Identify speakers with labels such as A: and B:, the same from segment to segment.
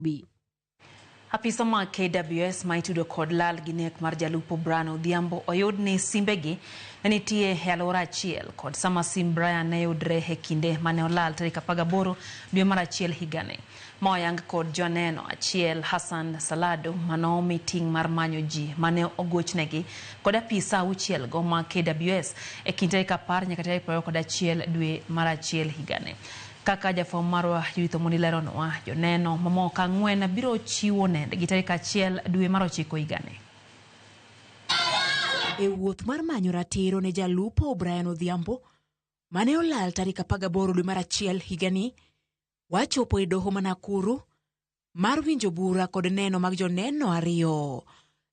A: Nairobi.
B: Apisa mag KWS ma itudo kod lal gi nek mar jalupo Brian Odhiambo oyud ni simbegi ne nitie e alwora achiel kod sama sim Brian ne yudre e kinde mane olal tarik 18 dwe mar achiel higani. Ma oyang kod joneno achiel Hassan Salado manomi ting' mar manyo ji mane ogochnegi kod apisa auchiel go mag KWS e kind tarik 10 nyaka tarik 21 dwe mar achiel higani. Kaka jafwambo marwa Judith Omondi leronwa, joneno mamoko ang'wen biro chiwo nendgi tarik 1 dwe mar ochiko higani.
C: E wuoth mar manyo ratiro ne jalupo Brian Odhiambo mane olal tarik 18 dwe mar achiel higani, wachopo e doho ma Nakuru mar winjo bura kod neno mag joneno ariyo.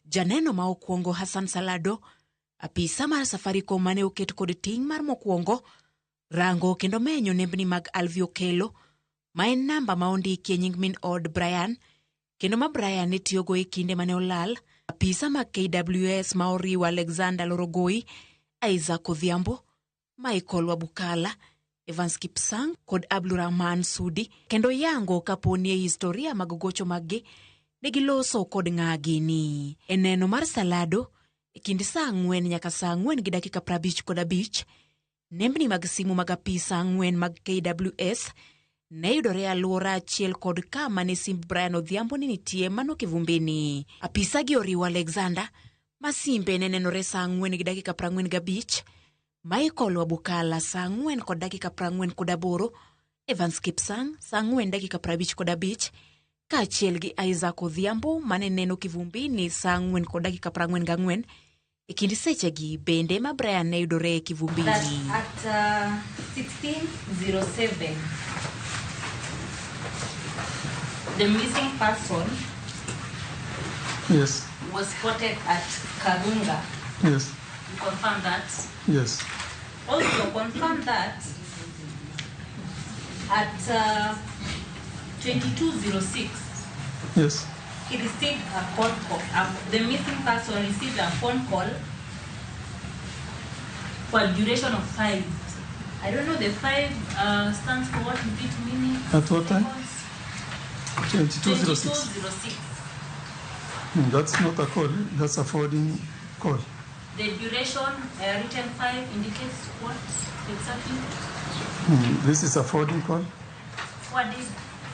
C: Janeno ma okwongo Hassan Salado, apisa mar Safaricom mane oket kod ting' mar mokwongo rango kendo menyo nembni mag Alvi Okello, ma en namba ma ondiki e nying min od Brian, kendo ma Brian ne tiyogo e kinde mane olal. Apisa mag KWS ma oriwo Alexander Lorogoi, Isaac Odhiambo, Michael Wabukala, Evans Kipsang kod Abdulrahman Sudi, kendo yango kapo ni e historia mag gocho maggi ne giloso kod ng'a gini. E neno mar Salado, e kind saa 4 nyaka saa 4:55, nembni mag simu mag apisa 4 mag KWS ne yudore e alwora achiel kod kama ne simb Brian Odhiambo ne nitie mano Kivumbini. Apisa gi oriwo Alexander, ma simbe ne nenore saa 4:45, Michael Wabukala saa 4:48, Evans Kipsang saa 4:55, kaachiel gi Isaac Odhiambo mane neno Kivumbini saa 4:44. E kind sechegi bende ma Brian ne yudore e Kivumbini.
D: That at 16:07, the missing person
E: Yes.
D: was spotted at Karunga.
E: Yes.
D: You confirm that?
E: Yes.
D: Also confirm that at 22:06,
E: Yes.
D: he received a phone call. The missing person received a phone call for a duration of 5. I don't know the 5 stands for what, is it minutes?
E: At what time?
D: Seconds?
E: 22:06.
D: 22:06.
E: That's not a call, that's a forwarding call.
D: The duration written 5 indicates what exactly?
E: This is a forwarding call.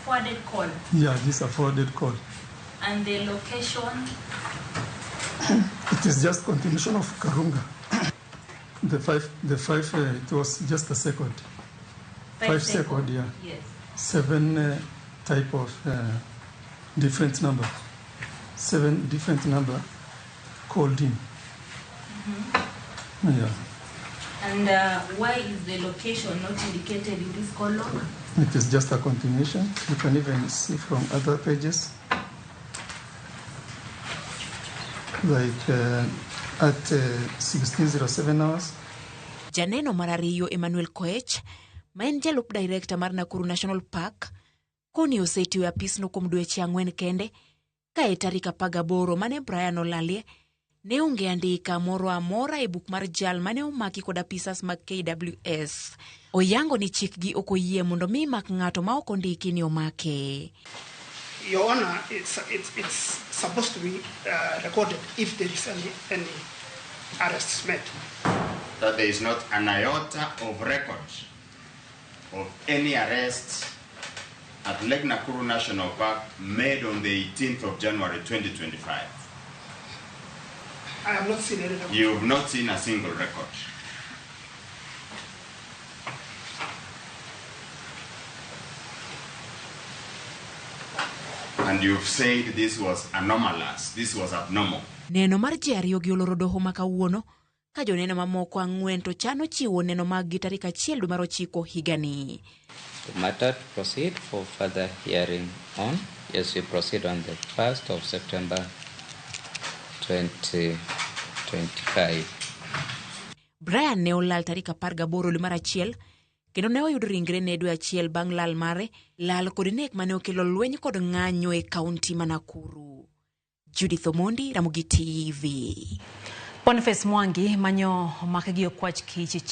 D: Forwarded call.
E: Yeah, this is a forwarded call.
D: And the location?
E: It is just continuation of Karunga. The five, it was just a second. 5 second, yeah.
D: Yes.
E: 7 type of different number. 7 different number called in. Yeah.
D: And why is the location not indicated in this call log?
E: It is just a continuation. You can even see from other pages. Like at 16:07 hours.
C: Janeno mar ariyo Emmanuel Koech, ma en jalup director mar Nakuru National Park, koni osetiyo e apisno kuom dweche 4 kende, ka e tarik 18 mane Brian olalie, ne onge andika moro amora e buk mar jal mane omaki kod apisas mag KWS. Oyango ni chikgi ok oyie mondo mi mak ng'ato ma ok ondiki ni omake.
F: Your Honor, it's supposed to be recorded if there is any arrests made.
G: That there is not an iota of record of any arrest at Lake Nakuru National Park made on the 18th of January 2025.
F: I have not seen any record.
G: You have not seen a single record. And you've said this was anomalous, this was abnormal.
C: Neno mar ji ariyo gi oloro doho ma kawuono, ka joneno mamoko 4 to chano chiwo neno mag gi tarik 1 dwe mar ochiko higani.
H: The matter to proceed for further hearing on, yes, we proceed on the 1st of September 2025.
C: Brian ne olal tarik 18 dwe mar achiel, kendo ne oyud ringre ne dwe achiel bang' lal mare, lal kod nek mane okelo lweny kod ng'anyo e kaunti ma Nakuru. Judith Omondi, Ramogi TV.
B: Boniface Mwangi manyo omaki gi okwach kich chieng'